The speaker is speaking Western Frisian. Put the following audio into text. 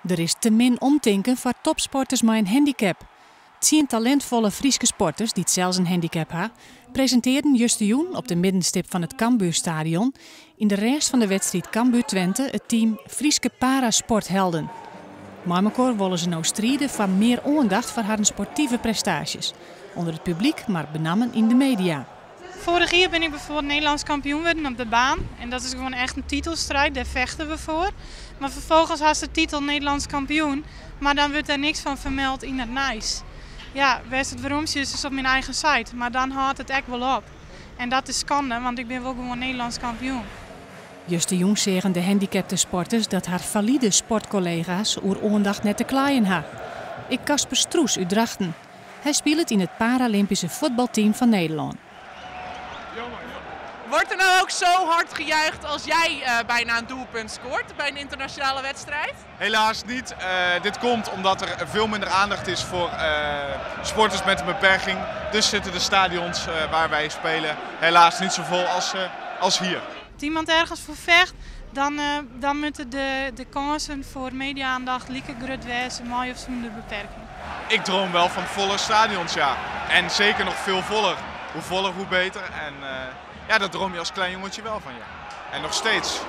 Der is te min omtinken foar topsporters mei in handicap. Tsien talintfolle Fryske sporters dy't sels in handicap ha, presintearren justerjûn op de middenstip fan it Cambuurstadion yn de rêst fan de wedstriid Cambuur-Twente it team Fryske Parasporthelden. Mei mekoar wolle se no stride foar mear oandacht foar harren sportive prestaasjes, ûnder it publyk, mar benammen yn de media. Vorig jaar ben ik bijvoorbeeld Nederlands kampioen geworden op de baan. En dat is gewoon echt een titelstrijd, daar vechten we voor. Maar vervolgens had de titel Nederlands kampioen, maar dan wordt er niks van vermeld in het nijs. Ja, best het waarom is op mijn eigen site, maar dan houdt het echt wel op. En dat is schande, want ik ben wel gewoon Nederlands kampioen. Justerjûn seagen de handicapte sporters dat har valide sportkollega's oer oandacht net te kleien ha. Ek Casper Stroes út Drachten. Hy spilet yn it Paralympische fuotbalteam fan Nederlân. Wordt er nou ook zo hard gejuicht als jij bijna een doelpunt scoort bij een internationale wedstrijd? Helaas niet. Dit komt omdat er veel minder aandacht is voor sporters met een beperking. Dus zitten de stadions waar wij spelen helaas niet zo vol als hier. Als iemand ergens voor vecht, dan moeten de kansen voor media-aandacht like grut wezen, mei of sûnder beperking. Ik droom wel van volle stadions, ja. En zeker nog veel voller. Hoe voller, hoe beter. En ja, dat droom je als klein jongetje wel van, ja. En nog steeds.